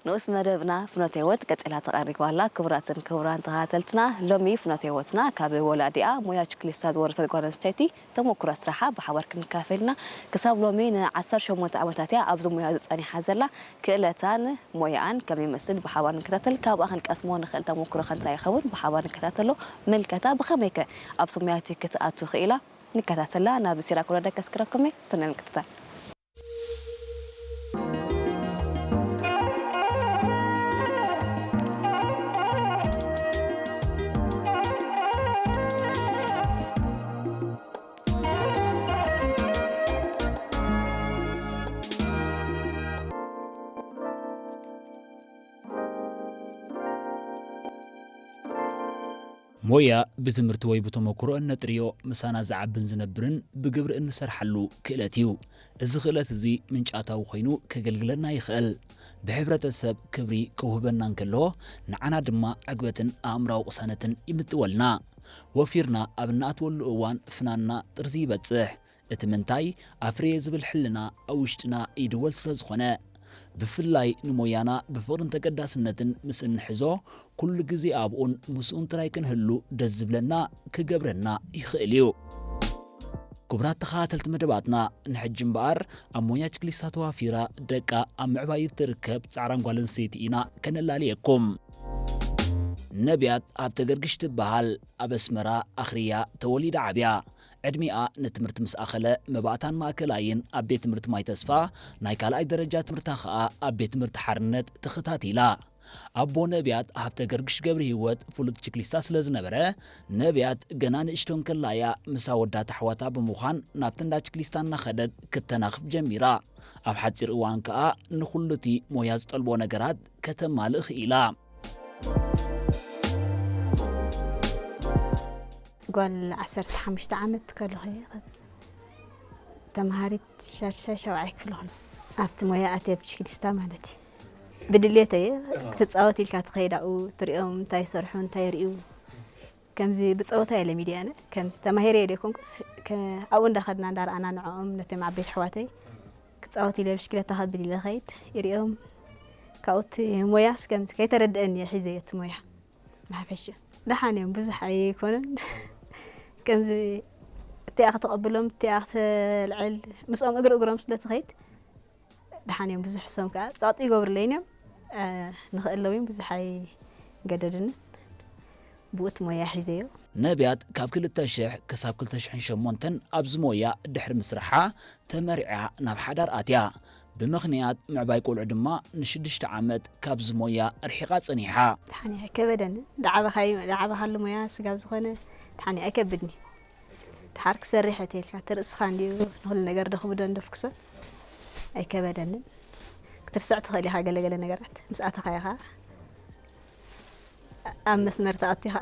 ንኡስ መደብና ፍኖተ ህይወት ቀጺላ ተቐሪባላ። ክቡራትን ክቡራን ተኸታተልትና፣ ሎሚ ፍኖተ ህይወትና ካብ ወላዲኣ ሞያ ችክሊስታ ዝወረሰት ጓል ኣንስተይቲ ተሞክሮ ስራሓ ብሓባር ክንካፈልና። ክሳብ ሎሚ ንዓሰርተ ሸሞንተ ዓመታት እያ ኣብዚ ሞያ ዝጸኒሓ ዘላ። ክእለታን ሞያኣን ከመይ ይመስል ብሓባር ንከታተል። ካብኣ ክንቀስሞ ንኽእል ተሞክሮ ከ እንታይ ይኸውን ብሓባር ንከታተሎ። ምልከታ ብኸመይ ከ ኣብዚ ሞያ እቲ ክትኣቱ ክኢላ? ንከታተላ። ናብ ሲራክ ወረደ ከስክረኩም እየ። ሰናይ ምክትታል። ሞያ ብትምህርቲ ወይ ብተመክሮ እነጥርዮ፣ ምሳና ዝዓብን ዝነብርን ብግብሪ እንሰርሓሉ ክእለት እዩ። እዚ ክእለት እዚ ምንጪ ኣታዊ ኮይኑ ከገልግለና ይኽእል። ብሕብረተሰብ ክብሪ ከውህበና እንከሎ፣ ንዓና ድማ ዕግበትን ኣእምራዊ ቅሳነትን ይምጥወልና። ወፊርና ኣብ እንኣትወሉ እዋን ፍናንና ጥርዚ ይበጽሕ። እቲ ምንታይ ኣፍርየ ዝብል ሕልና ኣብ ውሽጥና ይድወል ስለ ዝኾነ፣ ብፍላይ ንሞያና ብፍቕርን ተገዳስነትን ምስ እንሕዞ፣ ኩሉ ግዜ ኣብኡን ምስኡን ጥራይ ክንህሉ ደስ ዝብለና ክገብረና ይኽእል እዩ። ክቡራት ተኸታተልቲ መደባትና፣ ንሕጂ እምበኣር ኣብ ሞያ ችክሊስታ ተዋፊራ ደቃ ኣብ ምዕባይ እትርከብ ጻዕራም ጓል ኣንስተይቲ ኢና ከነላልየኩም። ነብያት ሃብተገርግሽ ትበሃል። ኣብ ኣስመራ ኣኽርያ ተወሊዳ ዓብያ። ዕድሚኣ ንትምህርቲ ምስ ኣኸለ፣ መባእታን ማእከላይን ኣብ ቤት ትምህርቲ ማይ ተስፋ፣ ናይ ካልኣይ ደረጃ ትምህርታ ከኣ ኣብ ቤት ትምህርቲ ሓርነት ተኸታቲላ። ኣቦ ነብያት ሃብተገርግሽ ገብረሂወት ፍሉጥ ችክሊስታ ስለ ዝነበረ፣ ነብያት ገና ንእሽቶ እንከላ እያ ምስ ኣወዳት ኣሕዋታ ብምዃን ናብቲ እንዳ ችክሊስታ እናኸደት ክተናኽፍ ጀሚራ። ኣብ ሓጺር እዋን ከኣ ንኹሉ እቲ ሞያ ዝጠልቦ ነገራት ከተማልእ ክኢላ። ጓል ዓሰርተ ሓሙሽተ ዓመት ከለኹ እየ ተምሃሪት ሻድሻይ ሻብዓይ ክፍሊ ከለኹ ኣብቲ ሞያ ኣትየ ብሽክሊስታ ማለት እዩ። ብድሌተይ እየ ክትጻወት ኢልካ ትኸይድ ኣብኡ ትሪኦም እንታይ ይሰርሑ እንታይ ይርእዩ ከምዚ ብጸወታ እየ ለሚደ ኣነ ከምዚ ተማሂረ እየ ዘይኮንኩስ ከ- ኣብኡ እንዳኸድና እንዳረኣና ንዕኦም ነቶም ዓበይቲ ኣሕዋተይ ክጻወት ኢለ ብሽክለታ ከብል ኢለ ኸይድ ይሪኦም ካብኡ እቲ ሞያስ ከምዚ ከይተረድአኒ እየ ሒዘዮ እቲ ሞያ ብሓፈሽኡ ደሓን እዮም ብዙሕ ኣይኮኑን ከምዚ እቲኣ ከተቐብሎም እቲኣ ከተልዕል ምስኦም እግሪ እግሮም ስለ ትኸይድ ደሓን እዮም ብዙሕ እሶም ከዓ ጸቕጢ ይገብሩለይን እዮም ንኽእለዊን ብዙሕ ኣይገደድንን ብኡ እቲ ሞያ ሒዘዮ ነብያት ካብ ክልተ ሽሕ ክሳብ ክልተ ሽሕን ሸሞንተን ኣብዚ ሞያ ድሕሪ ምስርሓ ተመሪዓ ናብ ሓዳር ኣትያ። ብምኽንያት ምዕባይ ቆልዑ ድማ ንሽዱሽተ ዓመት ካብዚ ሞያ ርሒቓ ጸኒሓ። ደሓን እያ ኣይከበደንን። ደዓበኻሉ ሞያ ስጋብ ዝኾነ ደሓን እያ ኣይከብድን እዩ። ደሓር ክሰርሕ እየ ተይልካ እቲ ርእስኻ እንድዩ ንኹሉ ነገር ደኽብዶ እንደፍክሶ ኣይከበደንን። ክትርስዕ ትኽእል ኢኻ ገለገለ ነገራት ምስ ኣተኻዮ ኸዓ ኣብ መስመር ተኣቲኻ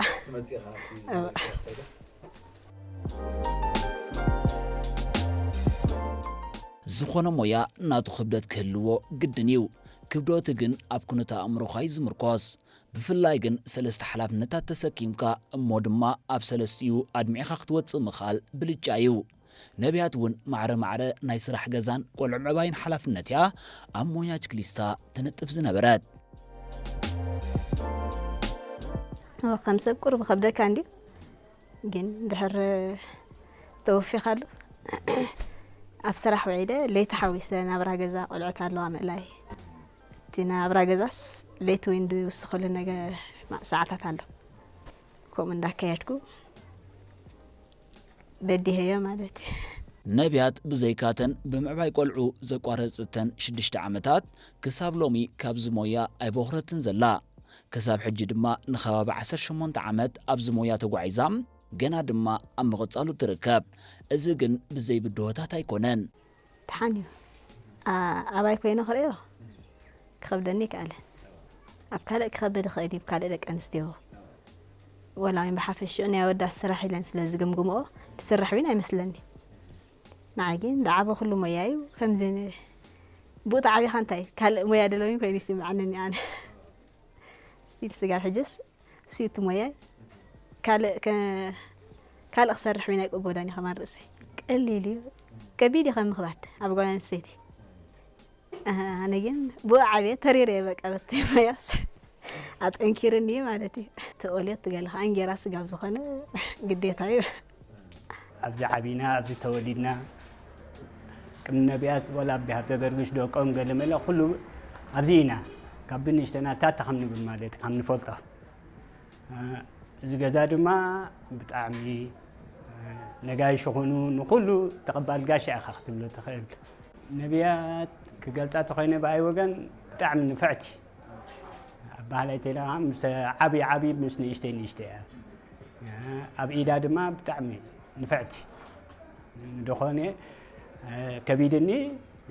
ዝኾነ ሞያ ናቱ ክብደት ክህልዎ ግድን እዩ። ክብደቱ ግን ኣብ ኩነተ ኣእምሮኻ እዩ ዝምርኮስ። ብፍላይ ግን ሰለስተ ሓላፍነታት ተሰኪምካ እሞ ድማ ኣብ ሰለስቲኡ ኣድሚዕኻ ክትወፅእ ምኽኣል ብልጫ እዩ። ነቢያት እውን ማዕረ ማዕረ ናይ ስራሕ ገዛን ቆልዑ ምዕባይን ሓላፍነት እያ ኣብ ሞያ ችክሊስታ ትነጥፍ ዝነበረት። ከም ሰብ ቁሩብ ከብደካ እንድዩ ግን ድሕር ተወፊኻሉ ኣብ ስራሕ ውዒለ ለይቲ ሓዊሰ ናብራ ገዛ ቆልዑት ኣለዋ ምእላይ እቲ ናብራ ገዛስ ለይቲ ወይ እንድውስኸሉ ነገ ሰዓታት ኣሎ ከምኡ እንዳካየድኩ በዲሀዮ ማለት እዩ። ነቢያት ብዘይካተን ብምዕባይ ቆልዑ ዘቋረፀተን ሽዱሽተ ዓመታት ክሳብ ሎሚ ካብዚ ሞያ ኣይቦኽረትን ዘላ። ክሳብ ሕጂ ድማ ንኸባቢ ዓሰርተ ሸሞንተ ዓመት ኣብዚ ሞያ ተጓዒዛ ገና ድማ ኣብ ምቕፃሉ ትርከብ። እዚ ግን ብዘይ ብድሆታት ኣይኮነን። ደሓን እዩ። ኣባይ ኮይነ ክርእዮ ክኸብደኒ ይከኣለ። ኣብ ካልእ ክኸብድ ይኽእል እዩ፣ ካልእ ደቂ ኣንስትዮ ወላ እውን ብሓፈሽኡ ናይ ኣወዳት ስራሕ ኢለን ስለ ዝግምግምኦ ዝስራሕ እውን ኣይመስለኒ። ንዓይ ግን ዝዓበኹሉ ሞያ እዩ። ከምዚ ብኡ ተዓቢኻ እንታይ ካልእ ሞያ ደለውኝ ኮይኑ ይስምዓኒ ኣነ። ስቲል ስጋብ ሕጅስ እሱ እዩ እቲ ሞያይ። ካልእ ከ- ካልእ ክሰርሕ እውን ኣይቅበሎን እየ ከማን ርእሰይ። ቀሊል እዩ። ከቢድ እዩ ከም ምኽባድ ኣብ ጓል ኣንስተይቲ። ኣነ ግን ብኡ ዓብየ ተሪረ እየ በቃ በቲ ሞያስ ኣጠንኪርኒ ማለት እዩ። ተቆልዮ ትገለ ከዓ እንጌራ ስጋብ ዝኾነ ግዴታ እዩ። ኣብዚ ዓቢና ኣብዚ ተወሊድና ቅድሚ ነቢያት ወላ ኣቢ ሃብተ ገርግሽ ደቆም ገለ መለ ኩሉ ኣብዚ ኢና ካብ ብንእሽተና ታታ ከም ንብል ማለት ካብ ንፈልጦ እዚ ገዛ ድማ ብጣዕሚ ነጋይሽ ኹኑ ንኹሉ ተቐባል ጋሻ ኢኻ ክትብሎ ትኽእል። ነቢያት ክገልጻ ተኾይነ ብኣይ ወገን ብጣዕሚ ንፍዕቲ ኣባህላይ ተይላ ምስ ዓብዪ ዓብዪ ምስ ንእሽተይ ንእሽተይ እያ። ኣብ ኢዳ ድማ ብጣዕሚ ንፍዕቲ ንድኾነ ከቢድኒ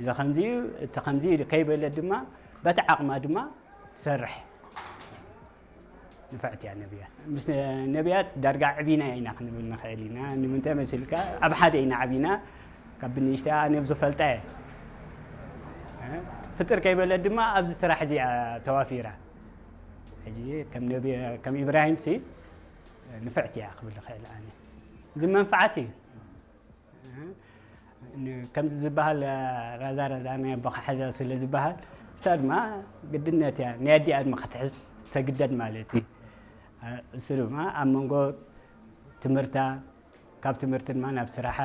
እዚ ከምዚ እቲ ከምዚ ከይበለ ድማ በቲ ዓቕማ ድማ ትሰርሕ ንፍዕቲ እያ ነቢያት። ምስ ነቢያት ዳርጋ ዕቢና ኢና ክንብል ንኽእል ኢና። ንምንታይ መሲልካ ኣብ ሓደ ኢና ዓቢና ካብ ብንእሽተይ ኣነ ዝፈልጣ እየ ፍጥር ከይበለት ድማ ኣብዚ ስራሕ እዚኣ ተዋፊራ። ሕጂ ከም ነቢ ከም ኢብራሂም ሲ ንፍዕቲ እያ ክብል ይኽእል ኣነ። እዚ መንፍዓት እዩ። ከምዚ ዝበሃል ራዛ ራዛ ናይ ኣቦኻ ሓዛ ስለ ዝበሃል እሳ ድማ ግድነት እያ ናይ ኣዲኣ ድማ ክትሕዝ ተግደድ ማለት እዩ። እሱ ድማ ኣብ መንጎ ትምህርታ ካብ ትምህርቲ ድማ ናብ ስራሓ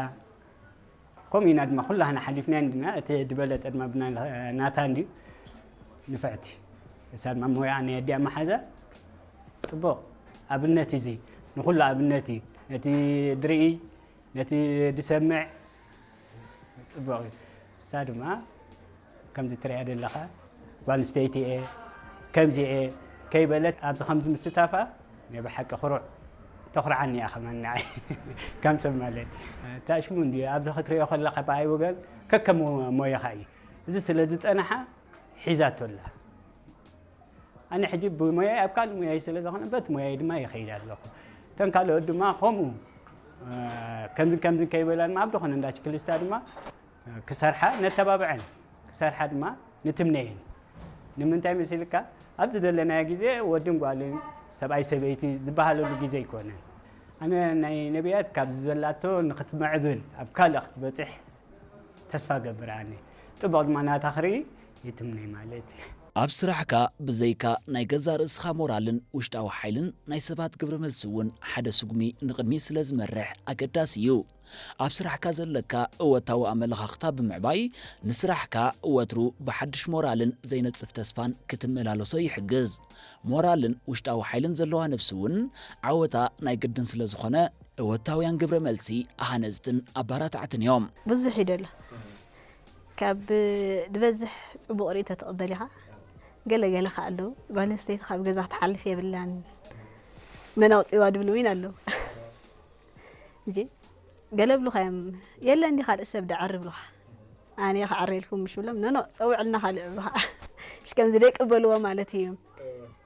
ከምኡ ኢና ድማ ኩላህና ሓሊፍና እንድና እቲ ዝበለፀ ድማ ብናታ እንድዩ ንፍዕቲ እሳ ድማ ሞያ ናይ ኣዲኣ መሓዛ ፅቡቕ ኣብነት እዚ ንኩሉ ኣብነት እዩ ነቲ ድርኢ ነቲ ዝሰምዕ ፅቡቕ እዩ። እሳ ድማ ከምዚ ትሪኣ ዘለኻ ጓል ኣንስተይቲ እየ ከምዚ እየ ከይበለት ኣብዚ ከምዚ ምስታፋ ናይ ብሓቂ ኩሩዕ ተኹርዓኒ እያ ከማን ንዓይ ከም ሰብ ማለት እዩ። እታ ሽሙ እንድዩ ኣብዚ ክትሪኦ ከለኻ ብኣይ ወገን ከከም ሞያኻ እዩ። እዚ ስለ ዝፀንሓ ሒዛቶ ኣላ። ኣነ ሕጂ ብሞያይ ኣብ ካልእ ሞያይ ስለ ዝኾነ በቲ ሞያይ ድማ ይኸይድ ኣለኹ። እተን ካልኦት ድማ ከምኡ ከምዝን ከምዝን ከይበላ ድማ ኣብ ዝኾነ እንዳ ችክልስታ ድማ ክሰርሓ ነተባብዐን ክሰርሓ ድማ ንትምነየን። ንምንታይ መሲልካ ኣብዚ ዘለናዮ ግዜ ወድን ጓልን ሰብኣይ ሰበይቲ ዝበሃለሉ ግዜ ኣይኮነን። ኣነ ናይ ነቢያት ካብዚ ዘላቶ ንክትምዕብል ኣብ ካልእ ክትበፅሕ ተስፋ ገብር ኣነ። ፅቡቕ ድማ ናታ ክርኢ ይትምነይ ማለት እዩ። ኣብ ስራሕካ ብዘይካ ናይ ገዛእ ርእስኻ ሞራልን ውሽጣዊ ሓይልን ናይ ሰባት ግብረ መልሲ እውን ሓደ ስጉሚ ንቕድሚት ስለ ዝመርሕ ኣገዳሲ እዩ። ኣብ ስራሕካ ዘለካ እወታዊ ኣመለኻኽታ ብምዕባይ ንስራሕካ ወትሩ ብሓድሽ ሞራልን ዘይነጽፍ ተስፋን ክትመላለሶ ይሕግዝ። ሞራልን ውሽጣዊ ሓይልን ዘለዋ ነብሲ እውን ዓወታ ናይ ግድን ስለ ዝኾነ እወታውያን ግብረ መልሲ ሃነጽትን ኣባራታዕትን እዮም። ብዙሕ እዩ ደሎ ካብ ዝበዝሕ ጽቡቕ ርእይቶ ትቕበል ኢኻ። ገለ ገለ ከኣ ኣለዉ ጓል ኣንስተይቲ ካብ ገዛ ክትሓልፍ የብላን መን ኣውጺእዋ ድብሉ እውን ኣለዉ። እንጂ ገለ ብሉኻ እዮም የለ እንዲ ካልእ ሰብ ደዐር ብሉኻ ኣነ ክዓረየልኩም ምሽ ብሎም ኖኖ ጸውዕልና ካልእ ብሉኻ ምሽ ከምዚ ደይቅበልዎ ማለት እዩ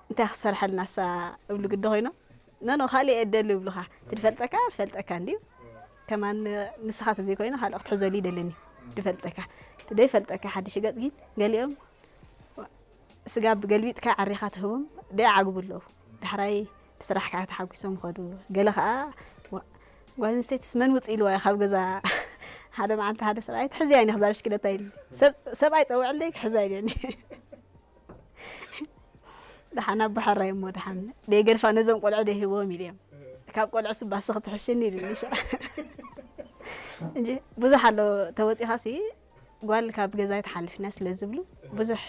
እንታይ ክሰርሐልና ሳ እብሉ ግዲ ኮይኖም ኖኖ ካልእ እየ ደሊ ይብሉኻ ትድፈልጠካ ፈልጠካ እንዲ ከማን ንስኻ ተዘይኮይኑ ካልእ ክትሕዘሉ ይደልን እዩ ድፈልጠካ ትደይፈልጠካ ሓድሽ ገጽ ግን ገሊኦም ስጋብ ገልቢጥካ ዓሪኻ ትህቦም ደይዓግቡ ኣለዉ። ዳሕራይ ብስራሕ ከዓ ተሓጒሶም ይኸዱ። ገለ ከዓ ጓል ኣንስተይትስ መን ውፅእ ኢልዋ እዩ ካብ ገዛ ሓደ መዓልቲ ሓደ ሰብኣይ ትሕዝያ እየ ክዛ ብሽክለታ ኢሉ ሰብኣይ ፀውዕለይ ክሕዛ ኢለኒ ደሓን ኣቦ ሕራይ እሞ ደሓን ደይገድፋ ነዞም ቆልዑ ደይህብዎም ኢሉ እዮም ካብ ቆልዑ ስባስ ክትሕሽኒ ኢሉኒ ሽዑ እንጂ ብዙሕ ኣሎ ተወፂኻሲ ጓል ካብ ገዛይ ትሓልፍ ኢና ስለ ዝብሉ ብዙሕ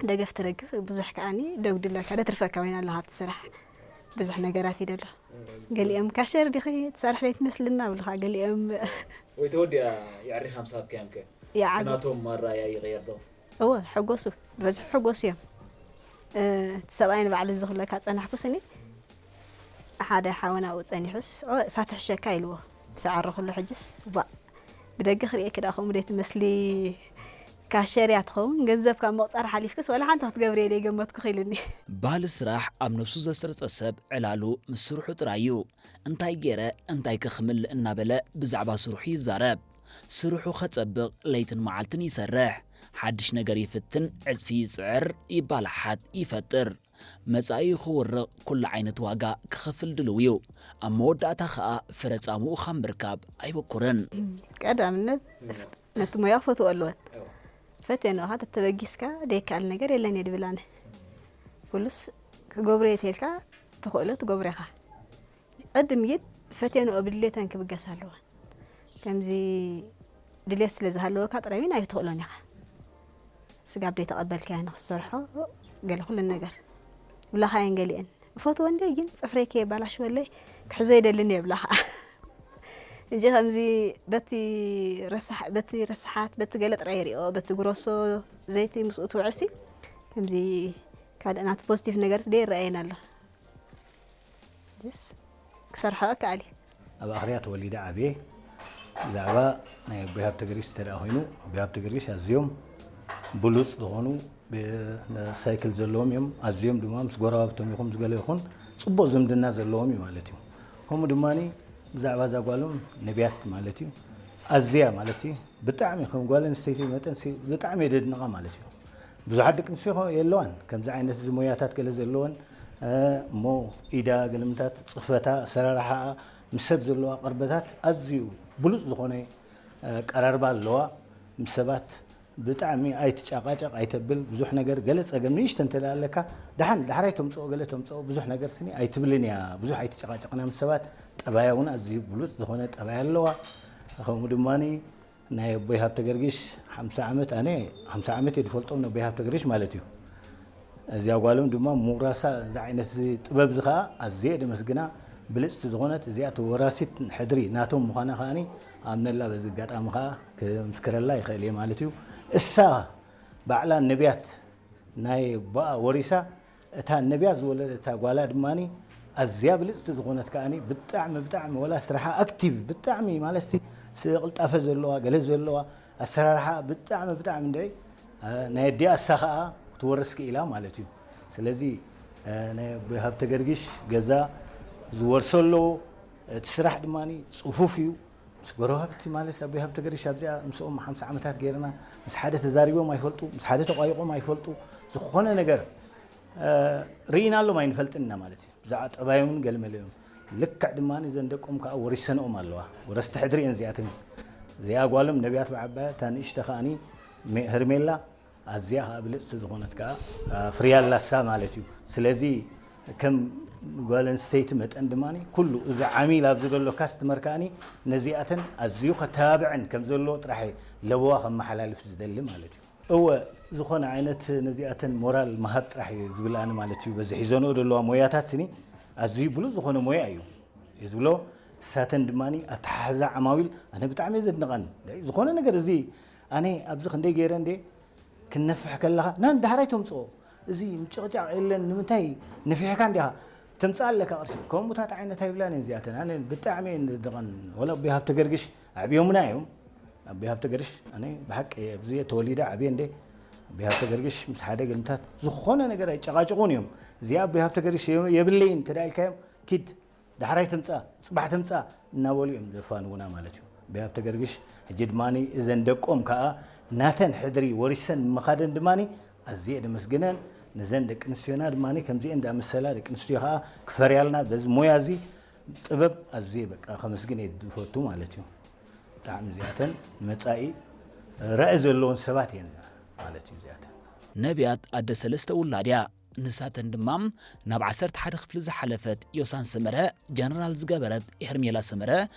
ደገፍ ትረክብ ብዙሕ ከዓኒ ደጉድለካ ደትርፈካ ወይና ኣለካ ኣብቲ ስራሕ ብዙሕ ነገራት እዩ ደሎ ገሊኦም ካሸር ዲኺ ትሰርሕ ዘይትመስልና ብልካ ገሊኦም ወይ ተወዲኣ የዕሪኻ ምስ ሃብካዮም ከ ይዓግብ ናቶም ኣረኣያ ይቕየር ዶ እወ ሕጎሱ በዝሑ ሕጎሱ እዮም እቲ ሰብኣይ ንባዕሉ እዚ ክብለካ ዝፀናሕኩስ እኒ ሓደ ሓወና ኣብኡ ፀኒሑስ ኦ እሳ ትሕሸካ ኢልዎ ምስ ዓረኹሉ ሕጅስ ቧእ ብደገ ክርእየኪ ደኣ ከምኡ ደይ ትመስሊ ካሸር እያ ትኸውን ገንዘብ ካብ ምቑፃር ሓሊፍክስ ዋላ ሓንቲ ክትገብሪ እየ ደይገመትኩኺ ኢሉኒ። ባህሊ ስራሕ ኣብ ነብሱ ዘስረፀ ሰብ ዕላሉ ምስ ስርሑ ጥራይ እዩ። እንታይ ገይረ እንታይከ ክምልእ እናበለ ብዛዕባ ስርሑ ይዛረብ። ስርሑ ከፀብቕ ለይትን መዓልትን ይሰርሕ። ሓድሽ ነገር ይፍትን ዕፅፊ ይፅዕር ይባላሓት ይፈጥር። መጻኢ ክውርቕ ኩሉ ዓይነት ዋጋ ክኸፍል ድልው እዩ። ኣብ መወዳእታ ኸኣ ፍረ ጻምኡ ካብ ምርካብ ኣይበኩርን። ቀዳምነት ነቲ ሞያ ክፈትዎ ኣለወን። ፈቴንኦ ኸዓ ተተበጊስካ ዘይከኣል ነገር የለን እየ ድብል ኣነ። ኩሉስ ክገብሮ እየ ተልካ ትኽእሎ ትገብሮ ኢኻ። ቅድም ግን ፈቴንኦ ብድሌተን ክብገስ ኣለወን። ከምዚ ድሌት ስለ ዝሃለወካ ጥራይ እውን ኣይትኽእሎን ኢኻ። ስጋብ ዘይተቐበልካዮ ንኽትሰርሖ ገለ ኩሉ ነገር ብላኻየን ገሊአን። እፈትዎ እንደ ግን ጽፍረይ ከየባላሽወለይ ክሕዞ ይደልን እየ ብላኻ። እንጂ ከምዚ በቲ ረሳሕ-፣ በቲ ረሳሓት፣ በቲ ገለ ጥራይ ይሪኦ፣ በቲ ግሮሶ ዘይቲ ምስኡ ትውዕልሲ፣ ከምዚ ካልእ ናቱ ፖዚቲቭ ነገር ደይ ይረኣየን ኣሎ። ደስ ክሰርሖ እከኣል እየ። ኣብ ኣኽርያ ተወሊደ ዓብየ። ብዛዕባ ናይ ኣቦይ ሃብተ ገርጊስ እንተ ደኣ ኮይኑ፣ ኣቦይ ሃብተ ገርጊስ ኣዝዮም ብሉጽ ዝኾኑ ብ-፣ ሳይክል ዘለዎም እዮም። ኣዝዮም ድማ ምስ ጎረባብቶም ይኹን ምስ ገለ ይኹን ጽቡቕ ዝምድና ዘለዎም እዩ ማለት እዩ። ከምኡ ድማ ብዛዕባ እዛ ጓሎም ነቢያት ማለት እዩ። ኣዝያ ማለት እዩ ብጣዕሚ ከም ጓል ኣንስተይቲ መጠን ሲ-፣ ብጣዕሚ የደድንቓ ማለት እዩ። ብዙሓት ደቂ ኣንስትዮ የለዋን ከምዚ ዓይነት እዚ ሞያታት ገለ ዘለወን፣ እ፣ እሞ ኢዳ ገለምታት ጽፈታ፣ ኣሰራርሓኣ፣ ምስ ሰብ ዘለዋ ቅርበታት ኣዝዩ ብሉጽ ዝኾነ፣ እ፣ ቀራርባ ኣለዋ። ምስ ሰባት ብጣዕሚ ኣይትጫቃጨቅ ኣይተብል፣ ብዙሕ ነገር ገለ ጸገም ንእሽቶ እንተ ደኣ ኣለካ፣ ደሓን ዳሕራይ ተምጽኦ፣ ገለ ተምጽኦ፣ ብዙሕ ነገር ስኒ ኣይትብልን እያ። ብዙሕ ኣይትጨቃጨቅና ምስ ሰባት። ጠባያ እውን ኣዝዩ ብሉጽ ዝኾነ ጠባይ ኣለዋ። ከምኡ ድማኒ ናይ ኣቦይ ሃብተ ገርጊሽ ሓምሳ ዓመት፣ ኣነ ሓምሳ ዓመት እየ ዝፈልጦም ነቦይ ሃብተ ገርጊሽ ማለት እዩ። እዚኣ ጓሎም ድማ ምውራሳ፣ እዚ ዓይነት እዚ ጥበብ እዚ ኸዓ ኣዝየ ደመስግና። ብልጽቲ ዝኾነት እዚኣ ተወራሲት ሕድሪ ናቶም ምዃና ከዓኒ ኣምነላ። በዚ ኣጋጣሚ ኸዓ ክምስክረላ ይኽእል እየ ማለት እዩ። እሳ ባዕላ ነቢያት ናይ ኣቦኣ ወሪሳ፣ እታ ነቢያት ዝወለደታ ጓላ ድማኒ ኣዝያ ብልጽቲ ዝኾነት ከዓኒ ብጣዕሚ፣ ብጣዕሚ ወላ ስራሓ ኣክቲቭ ብጣዕሚ ማለት ሲ-፣ ስ-፣ ቅልጣፈ ዘለዋ፣ ገለ ዘለዋ ኣሰራርሓ ብጣዕሚ፣ ብጣዕሚ እንድዒ፣ እ፣ ናይ ኣዲኣ እሳ ኸዓ ክትወርስ ክኢላ ማለት እዩ። ስለዚ፣ እ፣ ናይ ኣቦይ ሃብተ ገርጊሽ ገዛ ዝወርሶ ኣለዎ። እቲ ስራሕ ድማኒ ጽፉፍ እዩ። ምስ ጎረባብቲ ማለት ኣቦይ ሃብተ ገርጊሽ ኣብዚኣ ምስኦም ሓምሳ ዓመታት ገይርና፣ ምስ ሓደ ተዛሪቦም ኣይፈልጡ፣ ምስ ሓደ ተቋይቖም ኣይፈልጡ። ዝኾነ ነገር፣ እ፣ ርኢናሎም ኣይንፈልጥን ኢና ማለት እዩ። ብዛዕባ ጠባዮምን ገለመለዮምን። ልክዕ ድማ እዘን ደቆም ከዓ ወሪሰንኦም ኣለዋ። ወረስቲ ሕድሪ እየን እዚኣተን። እዚኣ ጓሎም ነቢያት ብዓባያ፣ እታ ንእሽተ ከዓኒ ሜ-፣ ሄርሜላ፣ ኣዝያ ከዓ ብልጽቲ ዝኾነት ከዓ፣ እ፣ ፍርያ ኣላሳ ማለት እዩ። ስለዚ ከም ጓል ኣንስተይቲ መጠን ድማ ኩሉ እዚ ዓሚል ኣብዚ ዘሎ ካስትመር ከዓኒ ነዚኣተን ኣዝዩ ከተባብዐን ከም ዘለዎ ጥራሕ ለበዋ ከመሓላልፍ ዝደሊ ማለት እዩ። እወ፣ ዝኾነ ዓይነት ነዚኣተን ሞራል ምሃብ ጥራሕ እዩ ዝብል ኣነ ማለት እዩ። በዚ ሒዘንኦ ዘለዋ ሞያታት ስኒ ኣዝዩ ብሉጽ ዝኾነ ሞያ እዩ። እዩ ዝብሎ። እሳተን ድማ ኣተሓሕዛ ዓማዊል ኣነ ብጣዕሚ እየ ዘድንቐን። ዝኾነ ነገር እዚ ኣነ ኣብዚ ክንደይ ገይረ እንዴ ክነፍሕ ከለኻ ናን ዳሕራይ ተምፅኦ። እዚ ምጭቕጫቕ የለን። ንምንታይ ነፊሕካ እንዲኻ ተምፅእ ኣለካ ቅርሺ። ከምኡታት ዓይነት ኣይብላን እየን እዚኣተን። ኣነ ብጣዕሚ እየን ዘድንቐን። ወላ ኣቦይ ሃብተ ገርግሽ ኣዕብዮምና እዮም። ኣቦይ ሃብተ ገርግሽ ኣነ ብሓቂ ኣብዚ ተወሊደ ዓብየ እንዴ ኣቦይ ሃብተ ገርግሽ ምስ ሓደ ገልምታት ዝኾነ ነገር ኣይጨቃጭቁን እዮም። እዚኣ ኣቦይ ሃብተ ገርግሽ የብለይን እንተ ኢልካዮም ኪድ ዳሕራይ ትምጻእ፣ ጽባሕ ትምጻእ እናበሉ እዮም ዘፋንዉና ማለት እዩ። ኣቦይ ሃብተ ገርግሽ ሕጂ ድማ እዘን ደቆም ከኣ ናተን ሕድሪ ወሪሰን ምኻደን ድማ ኣዝየ ደመስግነን። ነዘን ደቂ ኣንስትዮና ድማ ከምዚአን ዳመሰላ ደቂ ኣንስትዮ ከኣ ክፈርያልና በዚ ሞያ እዚ ጥበብ ኣዝየ በቃ ከመስግን እየ ዝፈቱ ማለት እዩ። ብጣዕሚ እዚኣተን መጻኢ ራኢ ዘለዎን ሰባት እየን ማለት እዩ እዚኣተን። ነቢያት ኣደ ሰለስተ ውላድ እያ። ንሳተን ድማ ናብ ዓሰርተ ሓደ ክፍሊ ዝሓለፈት ዮሳን ሰመረ፣ ጀነራል ዝገበረት ሄርሜላ ሰመረ፣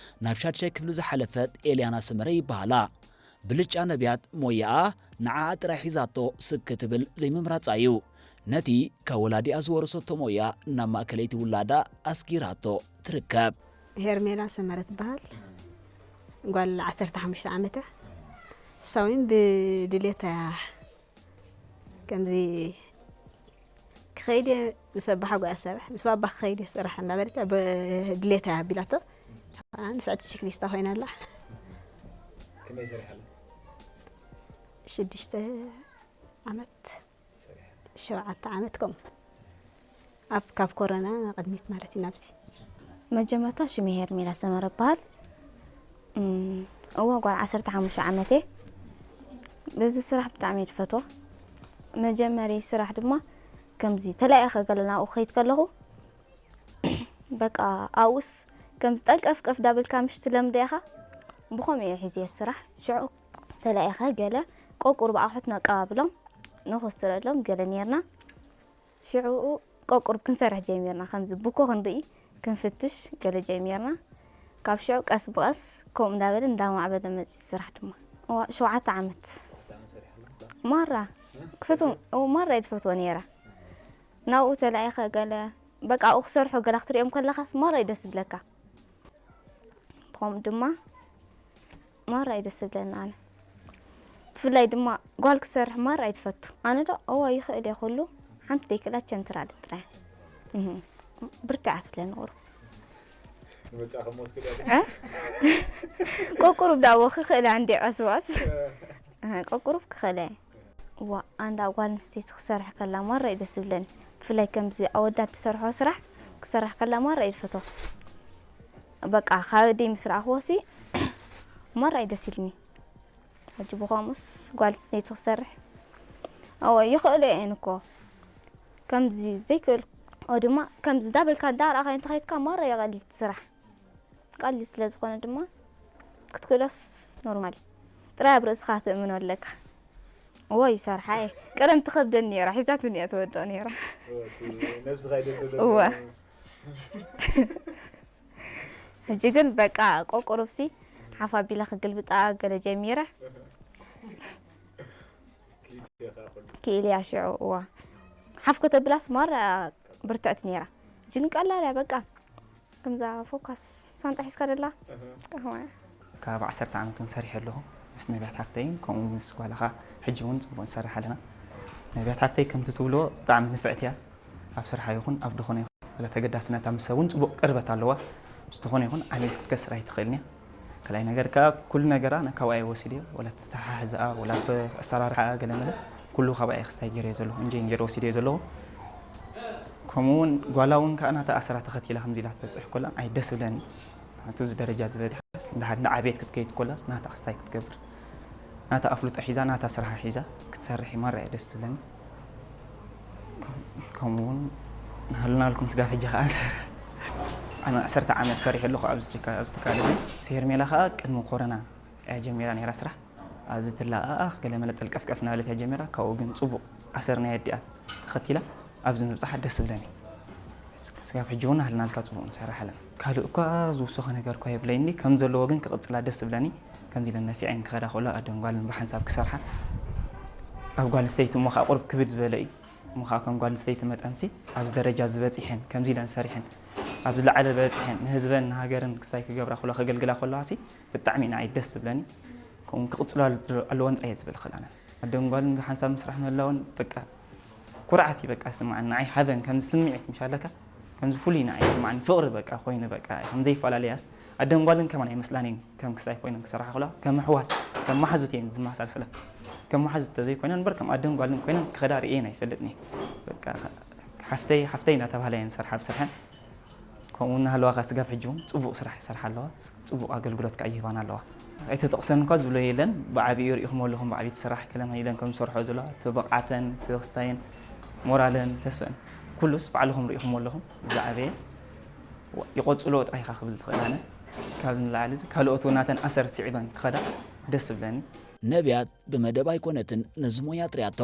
ናብ ሻድሻይ ክፍሊ ዝሓለፈት ኤልያና ሰመረ ይበሃላ። ብልጫ ነቢያት ሞያኣ ንዓኣ ጥራይ ሒዛቶ ስክ ትብል ዘይምምራጻ እዩ። ነቲ ካብ ወላዲኣ ዝወረሰቶ ሞያ ናብ ማእከለይቲ ውላዳ ኣስጊራቶ ትርከብ። ሄርሜላ ሰመረ ትበሃል። ጓል ዓሰርተ ሓሙሽተ ዓመት እያ። እሳ እውን ብድሌታ እያ። ከምዚ ክኸይድ እየ ምስ ኣባሓጎ እያ ዝሰርሕ፣ ምስ ባባ ክኸይድ እየ ዝሰርሕ እናበለት እያ ብድሌታ እያ ኣቢላቶ። ከዓ ንፍዕቲ ችክሊስታ ኮይና ኣላ። ከመይ ሰሪሓ ኣላ? ሽዱሽተ ዓመት፣ ሰሪሓ። ሸውዓተ ዓመት ከምኡ። ኣብ ካብ ኮሮና ቅድሚት ማለት እዩ ናብዚ። መጀመርታ ሽመይ ሄርሜላ ሰመረ እበሃል። እም፣ እወ፣ ጓል ዓሰርተ ሓሙሽተ ዓመት እየ። በዚ ስራሕ ብጣዕሚ እየ ዝፈትዎ። መጀመሪ ስራሕ ድማ ከምዚ ተላኢኸ ገለ ናብኡ ክኸይድ ከለኹ፣ በቃ ኣብኡስ ከምዚ ጠንቀፍቀፍ ዳበልካ ምሽ ትለምዶ ኢኻ። ብኸምኡ እየ ሒዘዮ ስራሕ። ሽዑ ተላኢኸ ገለ ቆቁር ብኣቑሑት ነቀባብሎም፣ ነኾስትረሎም ገለ ኔርና። ሽዑ ቆቁር ክንሰርሕ ጀሚርና፣ ከምዚ ቡኮ ክንርኢ፣ ክንፍትሽ ገለ ጀሚርና። ካብ ሽዑ ቀስ ብቐስ ከምኡ እንዳበለ እንዳማዕበለ መጺኡ ስራሕ ድማ። እዋ፣ ሸውዓተ ዓመት። ማራ፣ ክፈትዎ፣ እዎ፣ ማራ እየ ዝፈትዎ ኔረ። ናብኡ ተላኢኸ ገለ፣ በቃ ኣብኡ ክሰርሑ ገለ ክትሪኦም ከለኻስ ማራ እዩ ደስ ዝብለካ። ከምኡ ድማ ማራ እዩ ደስ ዝብለኒ ኣነ። ብፍላይ ድማ ጓል ክሰርሕ ማራ እዩ ትፈቱ። ኣነ ዶ፣ እዎ፣ ይኽእል እየ ኩሉ። ሓንቲ ደይክእላ ቸንትር ኣለ ጥራይ። እህ፣ ብርትዕ እያ ትብለኒ ቁሩብ። ንመጻእኸ እሞ ትክእሊ ኣለኺ? እ? ቆቁሩብ ዳቦ ክኽእል እየ እንዴ ቀስባስ። እ። እህ፣ ቆቁሩብ ክኽእል እየ። እዋ፣ ኣንዳ ጓል ኣንስተይቲ ክሰርሕ ከላ ማራ እዩ ደስ ዝብለኒ። ብፍላይ ከምዚ ኣወዳት ዝሰርሖ ስራሕ ክሰርሕ ከላ ማራ እዩ ዝፈትዎ። በቃ፣ ካብ ኣደይ ምስ ረኣኽዎሲ ማራ እዩ ደስ ኢልኒ። ሕጂ ብኸምኡስ ጓል ኣንስተይቲ ክሰርሕ፣ እወ፣ ይኽእሎ እየን እኮ። ከምዚ ዘይክእል፣ ኦ፣ ድማ ከምዚ ዳበልካ እንዳረኣኻ እንተኸይድካ ማራ የቐልል እቲ ስራሕ። ቀሊል ስለ ዝኾነ ድማ ክትክእሎስ ኖርማል። ጥራይ ኣብ ርእስኻ ትእምኖ ኣለካ። እወ፣ ይሰርሓ እየ። ቀደም ትኸብደኒ ነይራ፣ ሒዛትኒ እያ ትወድቕ ነይራ። እወ፣ እቲ ነብስኻ ይደልሎ እወ። ዘሎ። ሕጂ ግን በቃ ቆቁሩብሲ ሓፍ ኣቢለ ክግልብጣ ገለ ጀሚረ። ክኢልያ ሽዑ፣ እዋ። ሓፍ ከተብላስ ማራ ብርትዕቲ ነይራ። ሕጂ ግን ቀላል እያ በቃ። ከምዛ ፎካስ ሳንጣ ሒዝካ ደላ? ቀህዋ እያ። ካብ ዓሰርተ ዓመት እውን ሰሪሐ ኣለኹ። ምስ ነቢያት ሓፍተይን ከምኡ ምስ ጓላኻ ሕጂ እውን ጽቡቕ ንሰርሕ ኣለና። ነቢያት ሓፍተይ ከምቲ ትብልዎ ብጣዕሚ ንፍዕቲ እያ። ኣብ ስርሓ ይኹን ኣብ ድኾነ ይኹን፣ ወላ ተገዳስነታ ምስ ሰብ እውን ጽቡቕ ቅርበት ኣለዋ። ምስ ዝኾነ ይኹን ዓሚል ክትከስር ኣይትኽእልን እያ። ካልኣይ ነገር ከኣ ኩሉ ነገራ ነ-፣ ካብኣ እየ ወሲደዮ። ወላ ተተሓሕዝኣ፣ ወላ ተ-፣ ኣሰራርሓኣ ገለ መለ ኩሉ ካብኣ እየ ክስታይ ገይረዮ ዘለኹ። እንጀይ እንጀር ወሲደዮ ዘለኹ። ከምኡ እውን ጓላ እውን ከኣ ናታ ኣሰራ ተኸቲላ ከምዚ ኢላ ትበጽሕ ኮላ ኣይ ደስ ብለኒ። ናቱ እዚ ደረጃ ዝበጽሐስ፣ እንዳ ሓደ ዓብየት ክትከይድ ኮላስ ናታ ክስታይ ክትገብር። ናታ ኣፍልጦ ሒዛ፣ ናታ ስራሓ ሒዛ ክትሰርሕ እዩ ማራ እየ ደስ ዝብለኒ። ከም-፣ ከምኡ እውን ንሃሉናልኩም ስጋብ ሕጂ ከኣ ንሰርሕ። ኣነ ዓሰርተ ዓመት ሰሪሐ ኣለኹ ኣብዚ ትካ-፣ ኣብዚ ትካል እዚ። ሄርሜላ ከኣ ቅድሚ ኮሮና እያ ጀሚራ ነይራ ስራሕ። ኣብዚ ትለኣኣኽ ገለ መለ ጠልቀፍቀፍ እናበለት እያ ጀሚራ። ካብኡ ግን ጽቡቕ ኣሰር ናይ ኣዲኣ ተኸቲላ ኣብዚ ምብጻሓ ደስ ዝብለኒ። ስጋብ ሕጂ እውን ሃልናልካ ጽቡቕ ንሰርሕ ኣለና። ካልእ እኳ ዝውስኾ ነገር እኳ የብለይኒ፣ ከም ዘለዎ ግን ክቕጽላ ደስ ዝብለኒ። ከምዚ ኢለን ነፊዐን ክኸዳ ከሎ ኣደን ጓልን ብሓንሳብ ክሰርሓ፣ ኣብ ጓል ኣንስተይቲ እሞ ኸኣ ቁሩብ ክብድ ዝበለ እዩ። እሞ ኸኣ ከም ጓል ኣንስተይቲ መጠንሲ ኣብዚ ደረጃ ዝበጺሐን፣ ከምዚ ኢለን ሰሪሐን፣ ኣብ ዝለዓለ በጺሐን፣ ንህዝበን ንሃገርን ክሳይ ክገብራ ከሎ፣ ከገልግላ ከለዋሲ ብጣዕሚ ንዓይ ደስ ዝብለኒ። ከምኡ ክቕጽላ ኣለዎን ጥራይ እየ ዝብል ክእል ኣነ። ኣደን ጓልን ብሓንሳብ ምስራሕ ምህላወን በቃ ኩርዓት እዩ በቃ ዝስምዓኒ። ንዓይ ሓበን ከምዚ ስምዒት ምሽ ኣለካ፣ ከምዚ ፍሉይ ንዓይ ይስምዓኒ። ፍቕሪ በቃ ኮይኑ በቃ ከም ዘይፈላለያስ ኣደን ጓልን ከማን ኣይመስላን እየን። ከም ክሳይ ኮይነን ክሰርሓ ከለዋ ከም ኣሕዋት፣ ከም መሓዙት እየን ዝመሳሰላ። ከም መሓዙት ተዘይኮይነን እምበር ከም ኣደን ጓልን ኮይነን ክኸዳ ርእየን ኣይፈልጥን እየ። በቃ ሓፍተይ፣ ሓፍተይ እናተባህላ እየን ዝሰርሓ ብስርሐን። ከምኡ እናሃለዋ ከኣ ስጋብ ሕጂ እውን ጽቡቕ ስራሕ ይሰርሓ ኣለዋ። ጽቡቕ ኣገልግሎት ከኣ ይህባና ኣለዋ። ኣይተጠቕሰን እኳ ዝብሎ የለን። ብዓቢኡ ርኢኹሞ ኣለኹም፣ ብዓቢኡ ትስራሕ ከለማ ኢለን ከም ዝሰርሖ ዘለዋ፣ እቲ ብቕዓተን፣ እቲ ክስታየን፣ ሞራለን፣ ተስፈን፣ ኩሉስ ባዕልኹም ርኢኹሞ ኣለኹም። ዝዓበየ ይቐጽሎ ጥራይ ኢኻ ክብል ዝኽእል ኣነ። ካብዚ ንላዕሊ እዚ ካልኦት እውን ናተን ኣሰር ስዒበን ክኸዳ ደስ ዝብለኒ። ነብያት ብመደብ ኣይኮነትን ነዚ ሞያ ጥርያቶ።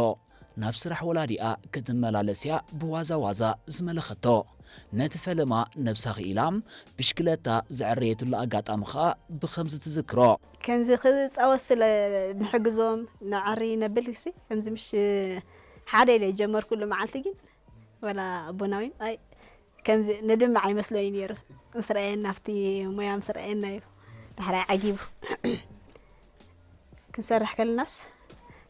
ናብ ስራሕ ወላዲኣ ክትመላለስ እያ ብዋዛ ዋዛ ዝመለኸቶ። ነቲ ፈለማ ነብሳ ክኢላ ብሽክለታ ዘዐረየትሉ ኣጋጣሚ ኸኣ ብኸምዚ ትዝክሮ። ከምዚ ክጻወት ስለ ንሕግዞም ነዐሪ ነብል ሲ፣ ከምዚ ምሽ ሓደ ኢለ ጀመርኩሉ መዓልቲ ግን፣ ወላ ኣቦና እውን ኣይ ከምዚ ንድምዕ ኣይመስሎን እዩ ነይሩ። ምስ ረኣየና፣ ኣብቲ ሞያ ምስ ረኣየና እዩ ዳሕራይ ዓጊቡ። ክንሰርሕ ከለናስ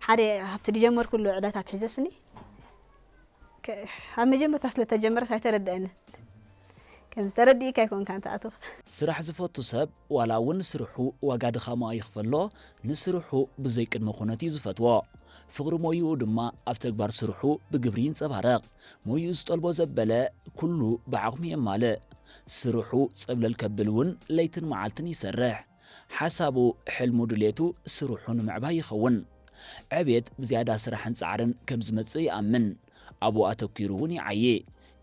ሓደ ኣብቲ ዝጀመርኩሉ ዕለታት ሒዘስኒ፣ ከ-፣ ኣብ መጀመርታ ስለ ተጀመረስ ኣይተረድአንን። ከምዚ ተረዲእካ ኣይኮንካን ትኣትዎ። ስራሕ ዝፈቱ ሰብ ዋላ እውን ስርሑ ዋጋ ድኻማ ይኽፈሎ፣ ንስርሑ ብዘይ ቅድመ ኩነት እዩ ዝፈትዎ። ፍቕሪ ሞይኡ ድማ ኣብ ተግባር ስርሑ ብግብሪ ይንጸባረቕ። ሞይኡ ዝጠልቦ ዘበለ ኩሉ ብዓቕሙ የማልእ። ስርሑ ጸብለል ከብል እውን ለይትን መዓልትን ይሰርሕ። ሓሳቡ፣ ሕልሙ፣ ድሌቱ ስርሑ ንምዕባይ ይኸውን። ዕቤት ብዝያዳ ስራሕን ጻዕርን ከም ዝመጽእ ይኣምን። ኣብኡ ኣተኲሩ እውን ይዓዪ።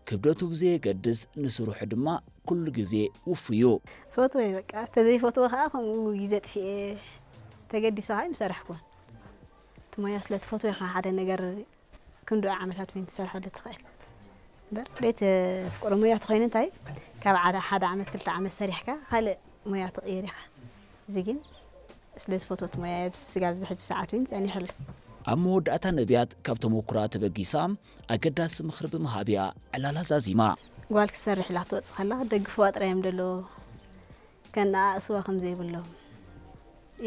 ክብደቱ ብዘየገድስ ንስርሑ ድማ ኩሉ ግዜ ውፉይ እዩ። ፈትወ በቃ፣ ተዘይፈትወ ኸኣ ከምኡ ግዜ ኣጥፊኤ ተገዲሰ ኸኣ ኣይምሰራሕኩን። እቲ ሞያ ስለ ትፈትዎ ኢኻ ሓደ ነገር ክንደኡ ዓመታት እውን ትሰርሐሉ ትኽእል። እምበር ዘይተፍቅሮ ሞያ ተኾይኑ እንታይ፣ ካብ ዓደ-፣ ሓደ ዓመት ክልተ ዓመት ሰሪሕካ ካልእ ሞያ ትቕይር ኢኻ። እዚ ግን ስለ ዝፈትዎ እቲ ሞያ እየ ስጋብ እዚ ሕጂ ሰዓት እውን ጸኒሐሉ። ኣብ መወዳእታ ነቢያት ካብ ተመኩራ ተበጊሳ ኣገዳሲ ምኽሪ ብምሃብ እያ ዕላላ ዛዚማ። ጓል ክትሰርሕ ኢላ ክትወጽእ ከላ ክደግፍዋ ጥራይ እዮም ደለዎ፣ ከነኣእስዋ ከም ዘይብሎም።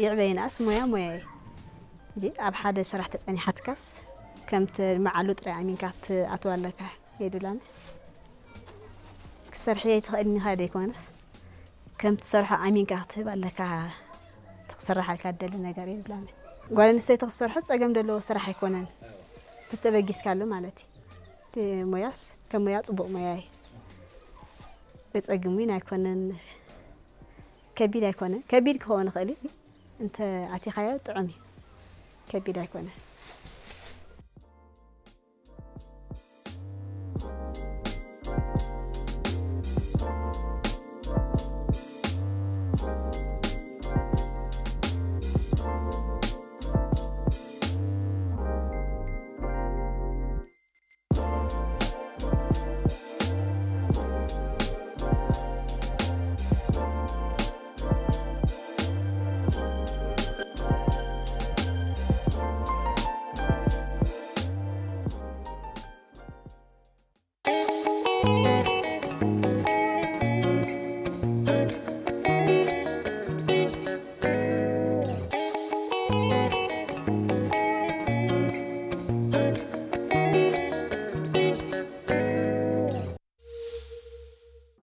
ይዕበይናስ ሞያ ሞያ እዩ። ሕጂ ኣብ ሓደ ስራሕ ተጸኒሓትካስ ከም ትልምዓሉ ጥራይ ኣሚንካ ክትኣትዋ ኣለካ። የዱላን ክትሰርሒ ኣይትኽእልን ኢኻ ደይኮነስ ከም ትሰርሖ ኣሚንካ ክትህብ ኣለካ። እቲ ክስርሓልካ ትደሊ ነገር የብላን። ጓል ኣንስተይቲ ክትሰርሖ ጸገም ዘለዎ ስራሕ ኣይኮነን፣ ተተበጊስካሉ ማለት እዩ። እቲ ሞያስ ከም ሞያ ጽቡቕ ሞያ እዩ። ዘጸግም እውን ኣይኮነን፣ ከቢድ ኣይኮነን። ከቢድ ክኸውን ይኽእል እዩ፣ እንተ ኣቲኻዮ ጥዑም እዩ፣ ከቢድ ኣይኮነን።